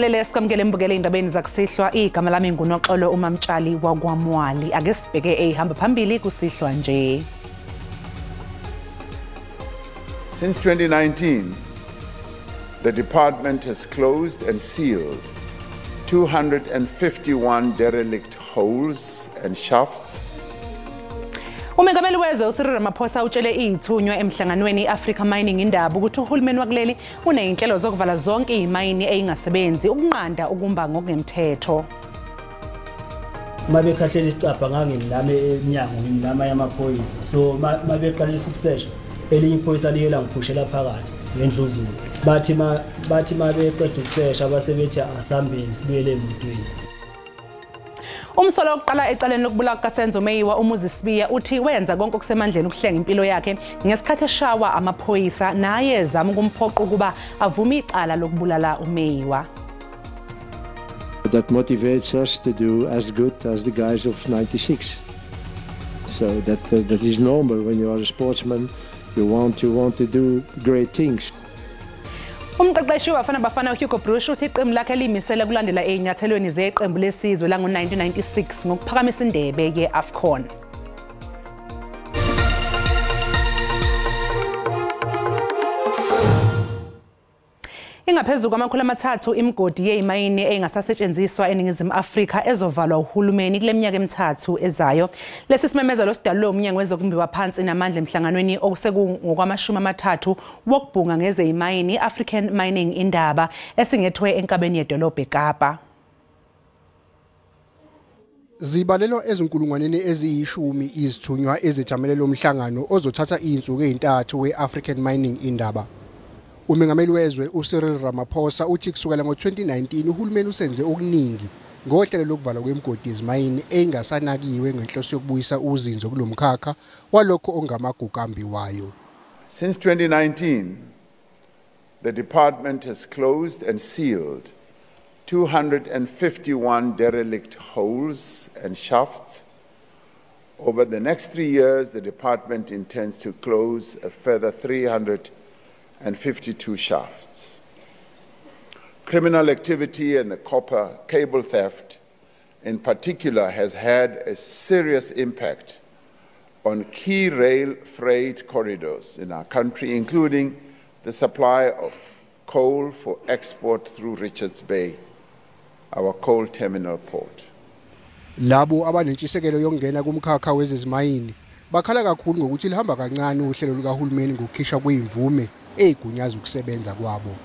Sibingelele sikwamukele mbukele indabeni zakusihlwa. Igama lami nguNoxolo uMamtshali wakwaMwali. Ake sibheke ehamba phambili kusihlwa nje. Since 2019, the department has closed and sealed 251 derelict holes and shafts. Umengameli wezwe uCyril Ramaphosa utshele izithunywa emhlanganweni iAfrica Mining Indaba ukuthi uhulumeni wakuleli uneyinhlelo zokuvala zonke izimayini ezingasebenzi ukunqanda ukumba ngokungemthetho. Mabekhahlela isicabha nganginami eminyango nginama yamaphoyisa, so mabeqalisa ukusesha elinye iphoyisa liye langiphushela phakathi ngendluzula. Bathi mabeqeda ukusesha basebethi asambeni sibuyele emotweni. Umsolo wokuqala ecaleni lokubulawa kukaSenzo Meyiwa uMuzi Sibiya uthi wenza konke okusemandleni ukuhlenga impilo yakhe ngesikhathi eshawa amaphoyisa naye ezama ukumphoqa ukuba avume icala lokubulala uMeyiwa. That motivates us to do as good as the guys of 96. So that is normal when you are a sportsman. You want to do great things. Umqeqeshi wabafana Bafana uHugo Broos uthi iqembu lakhe limisele kulandela ezinyathelweni zeqembu lesizwe lango-1996 ngokuphakamisa indebe ye-AFCON. Ingaphezulu kwama-300 imigodi yezimayini engasasetshenziswa eNingizimu Afrika ezovalwa uhulumeni kule minyaka emithathu ezayo. Lesi simemezelo sidalulwe umnyango wezokumbiwa phansi namandla emhlanganweni okusekungokwama-30 wokubhunga ngezezimayini African Mining Indaba esingethwe enkabeni yedolobha eKapa. Zibalelwa ezinkulungwaneni eziyishumi izithunywa ezithamele lo mhlangano ozothatha izinsuku ezintathu we-African Mining Indaba. Umengameli wezwe uCyril Ramaphosa uthi kusukela ngo-2019 uhulumeni usenze okuningi ngohlelo lokuvalwa kwemigodi yezimayini engasanakiwe ngenhloso yokubuyisa uzinzo kulomkhakha walokho ongamagugu ambiwayo. Since 2019, the department has closed and sealed 251 derelict holes and shafts. Over the next 3 years, the department intends to close a further 352 shafts. Criminal activity and the copper cable theft in particular has had a serious impact on key rail freight corridors in our country, including the supply of coal for export through Richards Bay, our coal terminal port. Labo abanentshisekelo yokungena kumkhakha wezezimayini bakhala kakhulu ngokuthi lihamba kancane uhlelo lukahulumeni ngokukhishwa kwemvume egunyaza ukusebenza kwabo.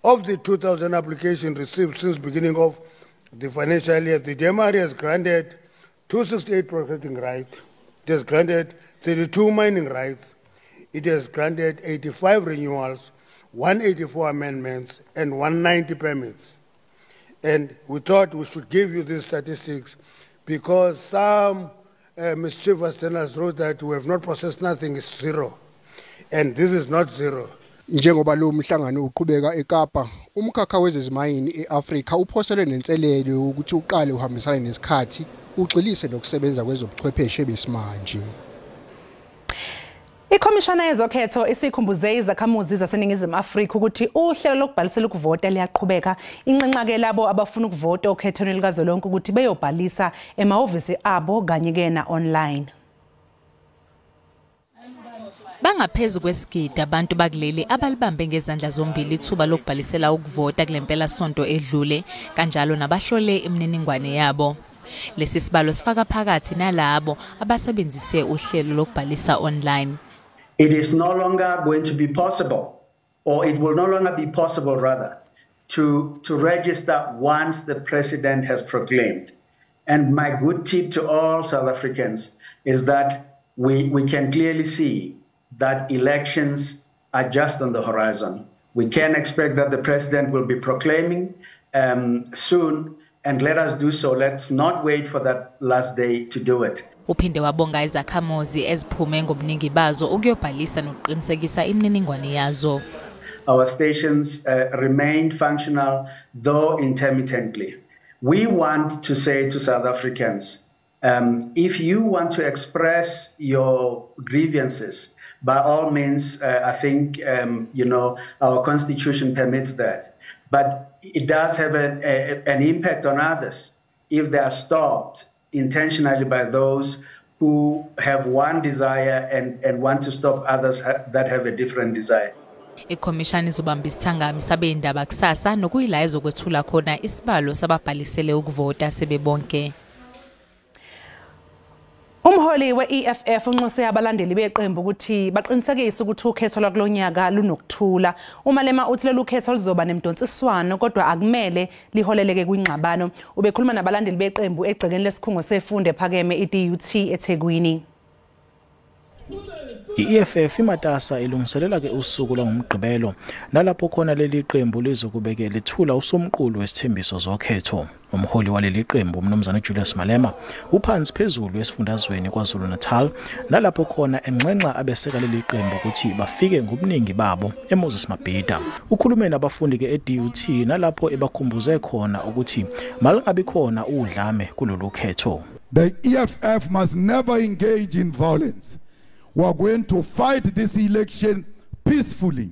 Of the 2,000 applications received since beginning of the financial year, the DMRE has granted 268 processing rights. It has granted 32 mining rights. It has granted 85 renewals, 184 amendments, and 190 permits. And we thought we should give you these statistics because some mischievous journalists wrote that we have not processed nothing, it's zero. And this is not zero. Njengoba lo mhlangano uqhubeka eKapa, umkhakha wezezimayini eAfrika uphoselwe nenselelo ukuthi uqale uhambisane nesikhathi, ugxilise nokusebenza kwezobuchwepheshe besimanje. Ikhomishana yezokhetho isikhumbuze izakhamuzi zaseNingizimu Afrika ukuthi uhlelo lokubhalisela ukuvota liyaqhubeka. Inxenxa-ke labo abafuna ukuvota okhethweni likazwelonke ukuthi beyobhalisa emahhovisi abo kanye-ke na-online. Bangaphezu kwesigidi abantu bakuleli abalibambe ngezandla zombili ithuba lokubhalisela ukuvota kule mpelasonto edlule, kanjalo nabahlole imininingwane yabo. Lesi sibalo sifaka phakathi nalabo abasebenzise uhlelo lokubhalisa online. It is no longer going to be possible, or it will no longer be possible rather, to register once the president has proclaimed. And my good tip to all South Africans is that we can clearly see that elections are just on the horizon. We can expect that the president will be proclaiming soon, and let us do so. Let's not wait for that last day to do it. Uphinde wabonga izakhamuzi eziphume ngobuningi bazo ukuyobhalisa nokuqinisekisa imininingwane yazo. Our stations remained functional, though intermittently. We want to say to South Africans, if you want to express your grievances, by all means, I think, our constitution permits that. But it does have an impact on others if they are stopped intentionally by those who have one desire and want to stop others that have a different desire. Ikhomishani izobamba isithangami sabezindaba kusasa nokuyila ezokwethula khona isibalo sababhalisele ukuvota sebebonke. Umholi we-EFF unxuse abalandeli beqembu ukuthi baqinisekise ukuthi ukhetho lwakulonyaka lunokuthula. UMalema uthi lolu khetho luzoba nemidonsiswano kodwa akumele liholeleke kwingxabano. Ubekhuluma nabalandeli beqembu egcekeni lesikhungo sefundo ephakeme i-DUT eThekwini. I-EFF imatasa ilungiselela ke usuku lwangomgqibelo nalapho khona leli qembu lizokubeke lethula usomqulu wesithembiso zokhetho. Umholi waleli qembu uMnumzane Julius Malema uphansi phezulu esifundazweni KwaZulu-Natal nalapho khona enxenxa abeseka leli qembu ukuthi bafike ngobuningi babo eMoses Mabhida. Ukhulume nabafundi ke e-DUT nalapho ebakhumbuze khona ukuthi malingabi khona udlame kulolu khetho. The EFF must never engage in violence. We are going to fight this election peacefully.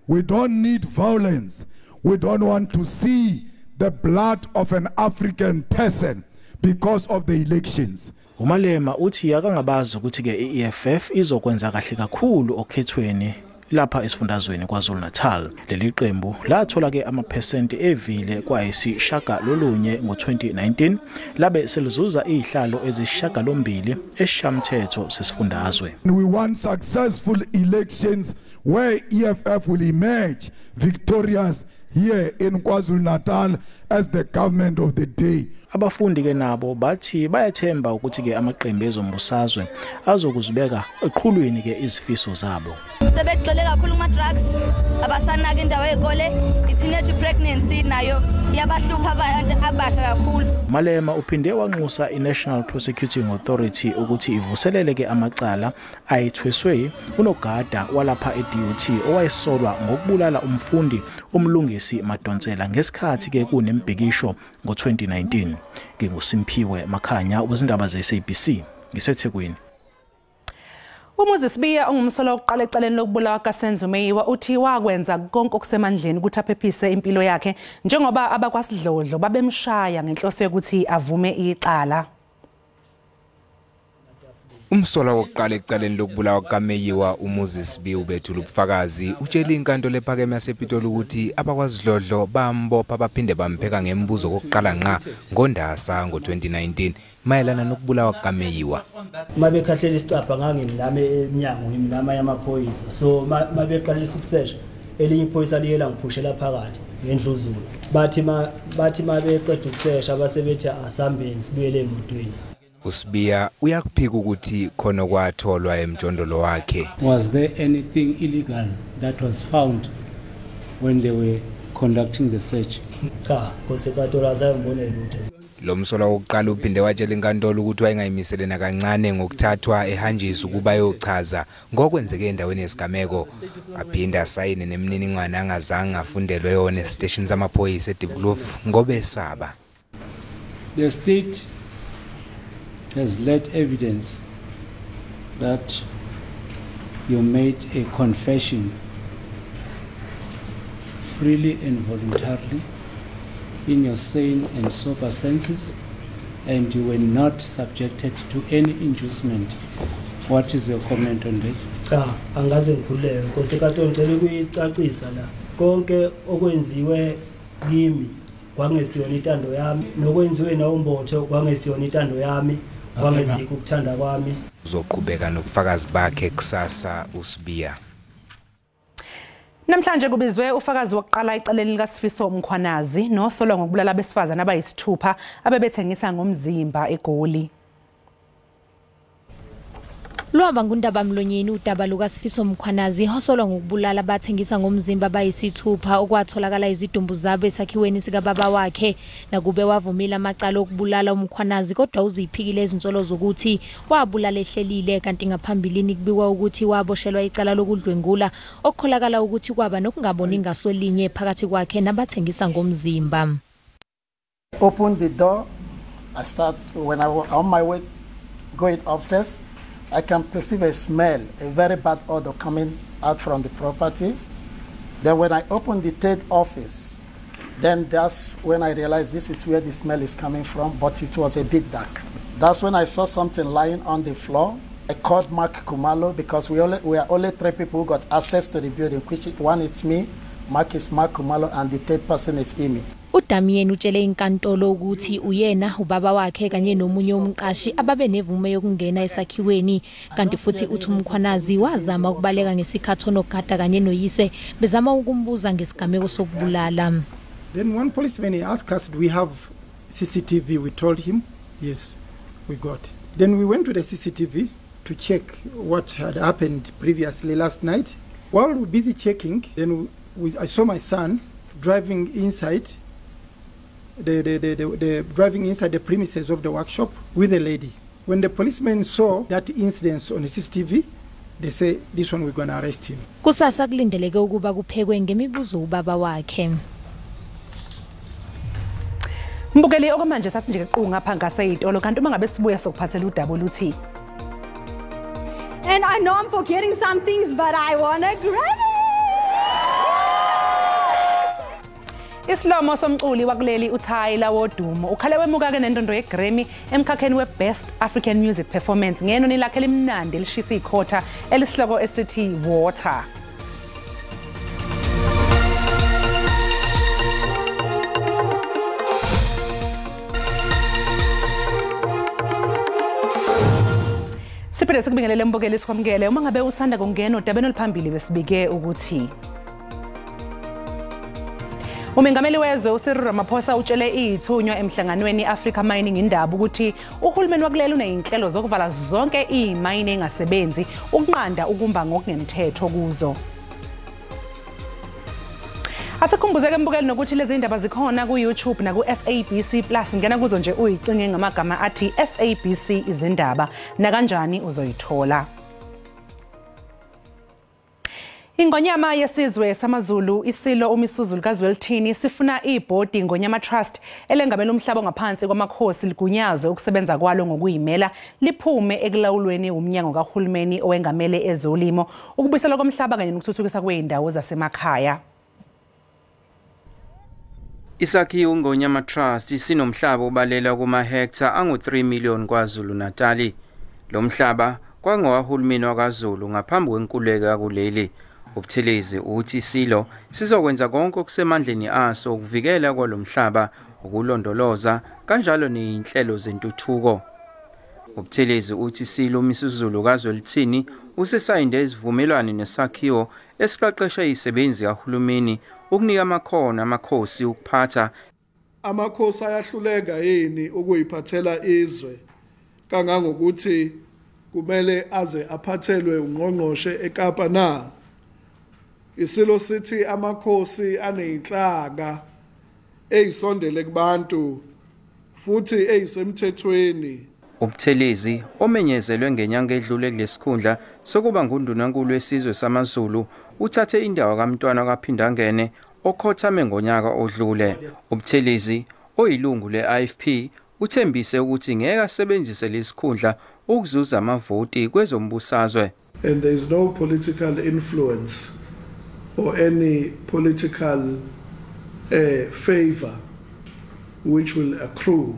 We don't need violence. We don't want to see the blood of an African person because of the elections. UMalema uthi akangabazi ukuthi ke i-EFF izokwenza kahle kakhulu okhethweni lapha esifundazweni KwaZulu-Natal. Leli qembu lathola ke amaphesenti evile kwayisishagalolunye ngo-2019 labe selizuza izihlalo ezisishagalombili esishamthetho sesifundazwe. We want successful elections where EFF will emerge victorious here in KwaZulu-Natal as the government of the day. Abafundi ke nabo bathi bayathemba ukuthi ke amaqembu ezombusazwe azokuzibeka eqhulwini ke izifiso zabo. Sebegxile kakhulu kuma drugs, abasanaka indawo yezikole, i-teenage pregnancy nayo iyabahlupha abantu abasha kakhulu. Malema uphinde wanxusa i-National Prosecuting Authority ukuthi ivuselele ke amacala ayithweswe unogada walapha e-DUT owayesolwa ngokubulala umfundi uMlungisi Madonsela ngesikhathi ke kunembhikisho ngo-2019. NginguSimphiwe Makhanya wezindaba ze-SABC ngiseThekwini. UMoses Sibiya ongumsolwa wokuqala ecaleni lokubulawa kaSenzo Meyiwa uthi wakwenza konke okusemandleni ukuthi aphephise impilo yakhe njengoba abakwasidlodlo babemshaya ngenhloso yokuthi avume icala. Umsolwa wokuqala ecaleni lokubulawa kaMeyiwa uMoses Sibiya ubethula ubufakazi utshela inkantolo ephakeme yasePitoli ukuthi abakwasidlodlo bambopha baphinde bampheka ngemibuzo kokuqala ngqa ngoNdasa ngo-2019 mayelana nokubulawa kaMeyiwa. Mabekhahlela isicabha ngangimi emnyango ngimi yamaphoyisa, so mabeqalisa ukusesha elinye iphoyisa liye langiphushela phakathi ngendluzula. Bathi mabeqeda ukusesha basebethi asambeni sibuyele emotweni. uSibiya uyakuphika ukuthi khona kwatholwa emjondolo wakhe. Was there anything illegal that was found when they were conducting the search? Cha, nkosikatolo azange ngibone lutho. Lo msolwa wokuqala uphinde watshela inkantolo ukuthi wayengayimisele nakancane ngokuthathwa ehanjiswa ukuba ayochaza ngokwenzeke endaweni yesigameko. Aphinde asayine nemininingwane angazange afundelwe yona esiteshini samaphoyisa eDiepkloof ngoba esaba. The state has led evidence that you made a confession freely and voluntarily in your sane and sober senses, and you were not subjected to any inducement. What is your comment on that? Cha, angaze ngikhululeke nkosikatolo, ngicela ukuyicacisa la. Konke okwenziwe kimi kwangesiyona intando yami, nokwenziwe nawombotho kwangesiyona intando yami, kwangezikho ukuthanda kwami. Uzoqhubeka nobufakazi bakhe kusasa uSibiya. Namhlanje kubizwe ufakazi wokuqala ecaleni likaSifiso Mkhwanazi nosolwa ngokubulala abesifazane abayisithupha abebethengisa ngomzimba eGoli. Lwaba ngundabamlonyeni udaba lukaSifiso Mkhwanazi osolwa ngokubulala abathengisa ngomzimba abayisithupha okwatholakala izidumbu zabo esakhiweni sikababa wakhe. Nakube wavumile amacala okubulala uMkhwanazi, kodwa uziphikile izinsolo zokuthi wabulala ehlelile, kanti ngaphambilini kubikwa ukuthi waboshelwa icala lokudlwengula okukholakala ukuthi kwaba nokungaboni ngasolinye phakathi kwakhe nabathengisa ngomzimba. Open the door, I start when I was on my way going upstairs. I can perceive a smell, a very bad odor coming out from the property. Then when I opened the third office, Then that's when I realized this is where the smell is coming from, but it was a bit dark. That's when I saw something lying on the floor. I called Mark Kumalo because we are only 3 people who got access to the building, which one is me, Mark is Mark Kumalo, and the third person is Amy. uDamien utshele inkantolo ukuthi uyena ubaba wakhe kanye nomunye umqashi ababe nevume yokungena esakhiweni, kanti futhi uthi uMkhwanazi wazama ukubaleka ngesikhathi onogada kanye noyise bezama ukumbuza ngesigameko sokubulala. Then one policeman asked us, do we have CCTV? We told him, yes, we got. Then we went to the CCTV to check what had happened previously last night. While we were busy checking, then I saw my son driving inside the driving inside the premises of the workshop with a lady. When the policemen saw that incident on the CCTV, they say, this one we're going to arrest him. Kusasa kulindeleke ukuba kuphekwe ngemibuzo ubaba wakhe. Mbukeli okwamanje sathi nje qu ngapha ngaseyitolo, kanti uma ngabe sibuya sokuphathela udaba oluthi. And I know I'm forgetting some things, but I wanna grab it. Isilomo somculi wakuleli uTyla Wodumo ukhale wemuka ke nendondo yeGrammy emkhakheni weBest African Music Performance ngenoni lakhe limnandi elishisa ikhotha elisihloko esithi Water. Siphinde sikubingelele mbukeli sikwamukele uma ngabe usanda kungena odabeni oluphambili besibike ukuthi Umengameli wezwe uCyril Ramaphosa utshele izithunywa emhlanganweni Africa Mining Indaba ukuthi uhulumeni wakuleli uneyinhlelo zokuvala zonke izimayini engasebenzi ukunqanda ukumba ngokungemthetho kuzo. Asikhumbuzeke mbukeli nokuthi lezi indaba zikhona ku YouTube na ku SABC Plus, ngena kuzo nje uyicinge ngamagama athi SABC izindaba na kanjani uzoyithola. Ingonyama yesizwe samaZulu isilo uMisuzulu kaZwelithini sifuna ibhodi Ingonyama Trust elengamela umhlaba ngaphansi kwamakhosi ligunyazwe ukusebenza kwalo ngokuyimela liphume ekulawulweni umnyango kahulumeni owengamele ezolimo, ukubuyiselwa komhlaba kanye nokuthuthukiswa kweindawo zasemakhaya. Isakhiwo Ingonyama Trust sinomhlaba obalelwa kuma-hectare angu-3 million KwaZulu Natali. Lo mhlaba kwangowahulumeni wakwaZulu ngaphambi kwenkululeko yakuleli. Ubuthelezi uthi isilo sizokwenza konke okusemandleni aso ukuvikela kwalomhlaba, ukulondoloza kanjalo nezinhlelo zentuthuko. Ubuthelezi uthi isilo uMisuzulu kaZwelithini usesayinde isivumelwano nesakhiwo esiqeqesha izisebenzi kahulumeni ukunika amakhono amakhosi ukuphatha. Amakhosi ayahluleka yini ukuyiphathela izwe kangangokuthi kumele aze aphathelwe ungqongqoshe eKapa na? Isilo sithi amakhosi aneyinhlaka eyisondele kubantu futhi eyisemthethweni. Ubuthelezi omenyezelwe ngenyanga edlule kulesikhundla sokuba ngundunankulu wesizwe samaZulu uthathe indawo kaMntwana kaPhindangene okhothame ngonyaka odlule. Ubuthelezi oyilungu le-IFP uthembise ukuthi ngeke asebenzise lesikhundla ukuzuza amavoti kwezombusazwe. And there is no political influence or any political favor which will accrue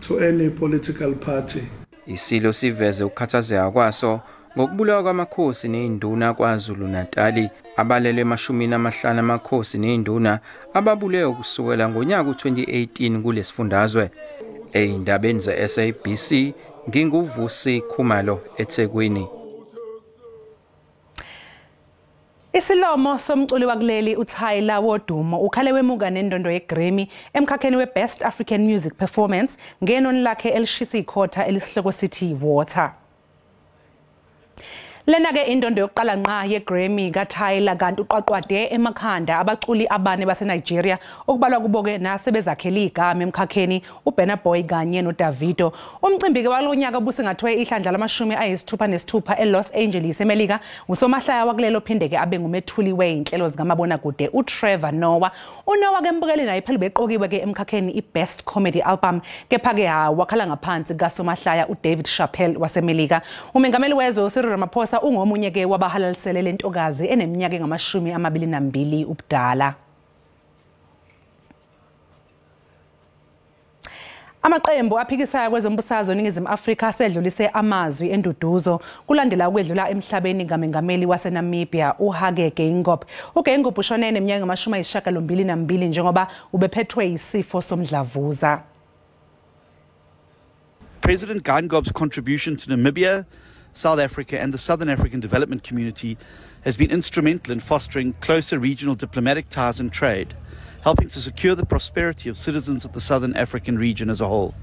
to any political party. Isilo siveze ukukhathazeka kwaso ngokubulawa kwamakhosi nezinduna KwaZulu Natali, abalelwe 50 amakhosi nezinduna ababulewe kusukela ngonyaka u2018 kulesifundazwe. Eyindabeni ze-SABC nginguVusi Khumalo eThekwini. Isilomo somculi wakuleli uTyla Wodumo ukhale wemuka nendondo yeGrammy emkhakheni weBest African Music Performance ngenoni lakhe elishisa ikhotha elisihloko sithi Water. Lena ke indondo yokuqala ngqa yeGrammy kaTyla, kanti uqwaqwade emakhanda abaculi abane baseNigeria okubalwa kubo ke nasebezakhela igama emkhakheni uBurna Boy kanye noDavido. Umcimbi ke walonyaka obusingathwe ihlandla lama-66 eLos Angeles eMelika usomahlaya wakulelo phinde ke abe ngumethuli weinhlelo zikamabonakude uTrevor Noah. UNoah ke mbukeli naye phela beqokiwe ke emkhakheni iBest Comedy Album, kepha ke wakhala ngaphansi kasomahlaya uDavid Chappelle waseMelika. Umengameli wezwe uCyril Ramaphosa ungomunye ke wabahalalisele lentokazi eneminyaka engama-22 ubudala. Amaqembu aphikisayo kwezombusazwe eNingizimu Afrika asedlulise amazwi enduduzo kulandela ukwedlula emhlabeni kamengameli waseNamibia uHage Geingob. UGeingob ushone neminyaka 82 njengoba ubephethwe isifo somdlavuza. President Geingob's contribution to Namibia, South Africa and the Southern African Development Community has been instrumental in fostering closer regional diplomatic ties and trade, helping to secure the prosperity of citizens of the Southern African region as a whole.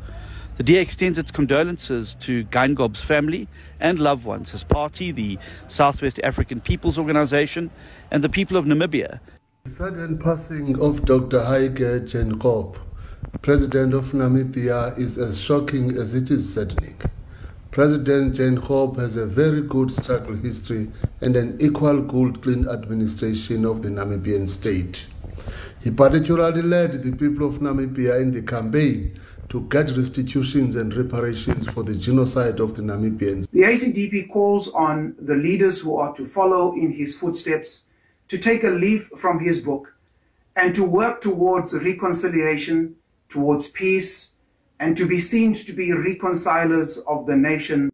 The DA extends its condolences to Geingob's family and loved ones, his party, the Southwest African People's Organization, and the people of Namibia. The sudden passing of Dr. Hage Geingob, President of Namibia, is as shocking as it is saddening. President Geingob has a very good struggle history and an equal good, clean administration of the Namibian state. He particularly led the people of Namibia in the campaign to get restitutions and reparations for the genocide of the Namibians. The ACDP calls on the leaders who are to follow in his footsteps to take a leaf from his book and to work towards reconciliation, towards peace, and to be seen to be reconcilers of the nation.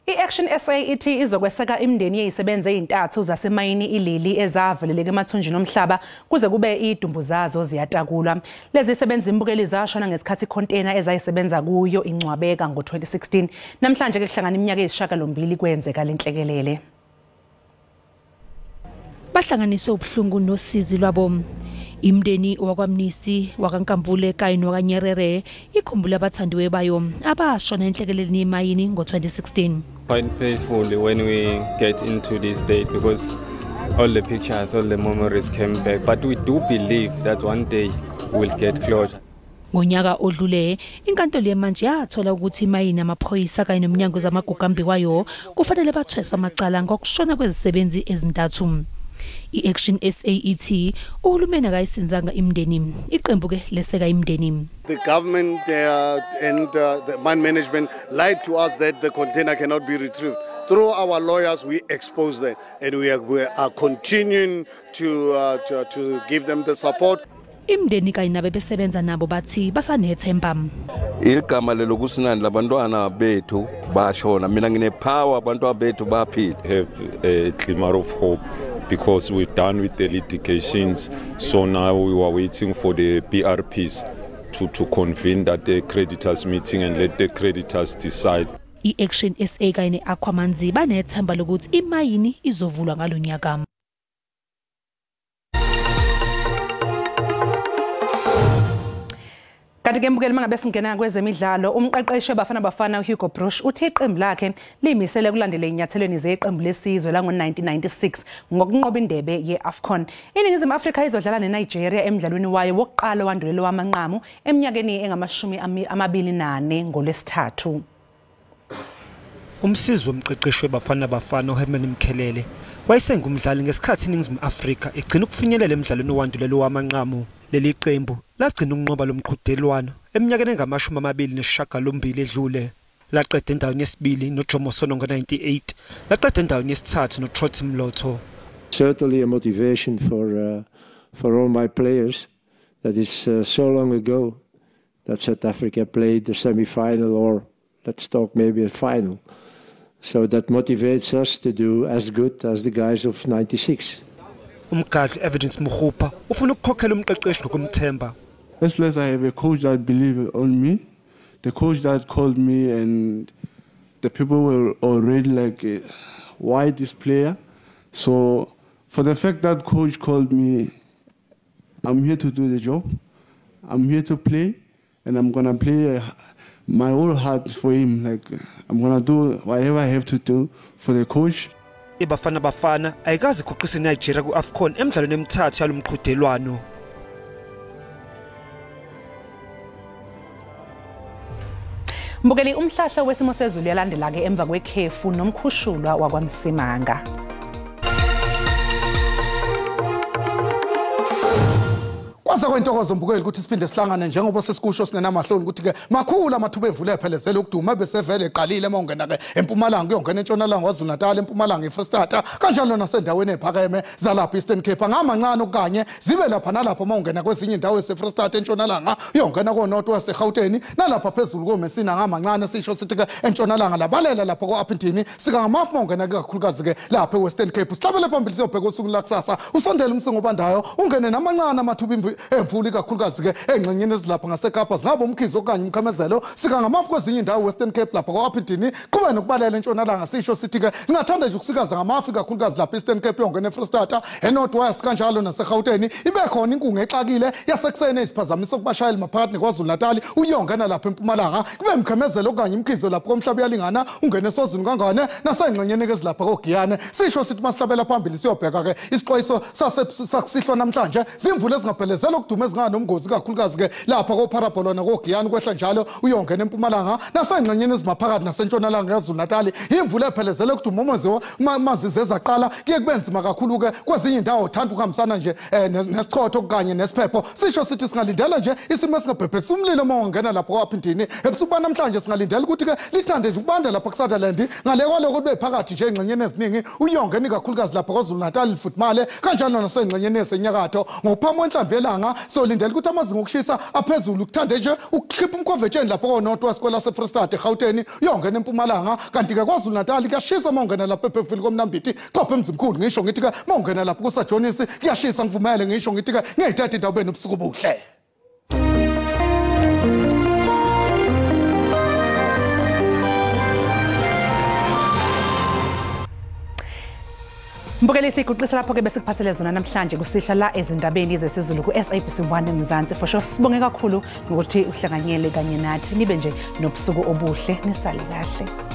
I-Action SA ithi izokweseka imindeni yezisebenzi ezintathu zasemayini iLili ezaveleleke emathunjini omhlaba kuze kube idumbu zazo ziyatakulwa. Lezi zisebenzi imbukeli zashona ngesikhathi icontainer ezayisebenza kuyo ingcwabeka ngo-2016. Namhlanje ke kuhlangana iminyaka eyisishiyagalombili kwenzeka lenhlekelele. Bahlanganiswe ubuhlungu nosizi lwabo. Imndeni wakwaMnisi, wakaNkambule kanye nowakaNyerere ikhumbula abathandiwe bayo abashona enhlekeleleni yemayini ngo-2016. Quite painful when we get into this date because all the pictures, all the memories came back. But we do believe that one day we'll get closure. Ngonyaka odlule, inkantolo yemantshi yathola ukuthi imayini, amaphoyisa kanye nomnyango wezamagugu ambiwayo kufanele bathweswe amacala ngokushona kwezisebenzi ezintathu. I-Action SA ithi uhulumeni akayisinzanga imindeni, iqembu ke leseka imindeni. The government and the mine management lied to us that the container cannot be retrieved. Through our lawyers, we expose them, and we are continuing to give them the support. Imindeni kanye nabebesebenza nabo bathi basanethemba. Igama lelokusinani labantwana bethu bashona, mina ngine power abantwana bethu baphila. Have a glimmer of hope because we're done with the litigations, so now we are waiting for the PRPs to convene that the creditors meeting and let the creditors decide. I-Action SA kanye ne-Aquamanzi banethemba lokuthi imayini izovulwa ngalonyaka. Kanti ke mbukeli mangabe singena kwezemidlalo, umqeqeshi weBafana Bafana uHugo Broos uthi iqembu lakhe limisele kulandela inyathelweni zeqembu lesizwe lango-1996 ngokunqoba indebe ye-AFCON. INingizimu Afrika izodlala neNigeria emdlalweni wayo wokuqala owandulela wamanqamu eminyakeni engama-24 ngoLwesithathu. Umsizi womqeqeshi weBafana Bafana uHerman Mkhelele wayesengumdlali ngesikhathi iNingizimu Afrika igcina ukufinyelela emdlalweni owandulela wamanqamu. Leli qembu lagcina ukunqoba lo mqhudelwano eminyakeni engama-28 edlule. Laqeda endaweni yesibili noJomo Sono ngo-98, laqeda endaweni yesithathu noTrot Mlotho. Certainly a motivation for all my players. That is so long ago that South Africa played the semi-final, or let's talk maybe a final. So that motivates us to do as good as the guys of 96. Umgadli Evidence Mukhupa ufuna ukukhokhela umqeqeshi ngokumthemba. As well as I have a coach that believes on me, the coach that called me, and the people were already like, why this player? So for the fact that coach called me, I'm here to do the job, I'm here to play, and I'm gonna play my whole heart for him. Like, I'm gonna do whatever I have to do for the coach. IBafana Bafana ayikaze iguqise iNigeria ku-AFCON emidlalweni emithathu yalomqhudelwano. Mbukeli, umhlahlo wesimo sezulu yalandela ke emva kwekhefu nomkhushulwa wakwaMsimanga. Kwaze Kusekwintokozo mbukeli ukuthi siphinde sihlangane njengoba sesikusho singenamahloni ukuthi ke makhulu amathuba emvula ephelezela ukuduma besevele eqalile uma ungena ke empumalanga uyongena entshonalanga KwaZulu Natal, empumalanga eFree kanjalo nasendaweni ephakeme zalapha Eastern Cape ngamancane okanye zibe lapha nalapha uma ungena kwezinye indawo eseFree State entshonalanga uyongena koNorth West eGauteng nalapha phezulu koMessina ngamancane sisho sithi ke entshonalanga labalela lapha ko-Upington sika ngamafu uma ungena kakhulukazi ke lapha eWestern Cape. Sihlabele phambili siyobheka usuku lakusasa usondele umsingo obandayo ungene namancane amathuba emvula ikakhulukazi ke engxenyeni ezilapha ngaseKapa zingaba umkhizo okanye umkhamezelo sika ngamafu kwezinye indawo Western Cape lapha ko-Upington qhube nokubalela entshonalanga sisho sithi ke ngingathanda nje ukusikaza ngamafu ikakhulukazi lapha Eastern Cape yongena eFree State eNorth West kanjalo naseGauteng ibe khona inkungu exakile yasekuseni eziphazamisa kubashayeli maphakathi neKwaZulu Natal uyongena lapha empumalanga kube umkhamezelo okanye umkhizo lapha komhlaba uyalingana ungene esozini kangane nasengxenyeni ezilapha koGiyane sisho sithi masihlabela phambili siyobheka ke isixwayiso sakusihlwa namhlanje zimvula ezingaphelezela ukuduma ezinganomgozi kakhulukazi ke lapha koParabola nakoGiyane kwehla njalo uyongena empumalanga nasengxenyeni ezimaphakathi nasentshonalanga KwaZulu Natal imvula ephelezela ukuduma umonziwa mazize zaqala kuye kube nzima kakhulu ke kwezinye indawo uthanda ukuhambisana nje nesichotho kanye nesiphepho sisho sithi singalindela nje isimo esingabhebhethisa umlilo uma ungena lapho kwaphindini ebusuku banamhlanje singalindela ukuthi ke lithande nje ukubanda lapha kuSutherland ngale kwaloko kube phakathi nje engxenyeni eziningi uyongena kakhulukazi lapha KwaZulu Natal lifudumale kanjalo nasengxenyeni esenyakatho ngophambi kwenhlamvu yelanga solindela ukuthi amazinga okushisa aphezulu kuthande nje ukukhipha umkhovetsheni lapho koNorth West kwelase Free State eGauteng uyongena empumalanga kanti ke KwaZulu Natal kuyashisa uma ungena lapha ephefile komnambithi qophe emzimkhulu ngisho ngithi ke uma ungena lapho kusajonisi kuyashisa ngivumele ngisho ngithi ke ngiyithatha indawo benobusuku obuhle. Mbukeli siguqisa lapho ke bese kuphathele zona namhlanje kusihla la ezindabeni zesiZulu ku SABC 1 eMzansi. For sure sibonge kakhulu ngokuthi uhlanganyele kanye nathi nibe nje nobusuku obuhle nisale kahle.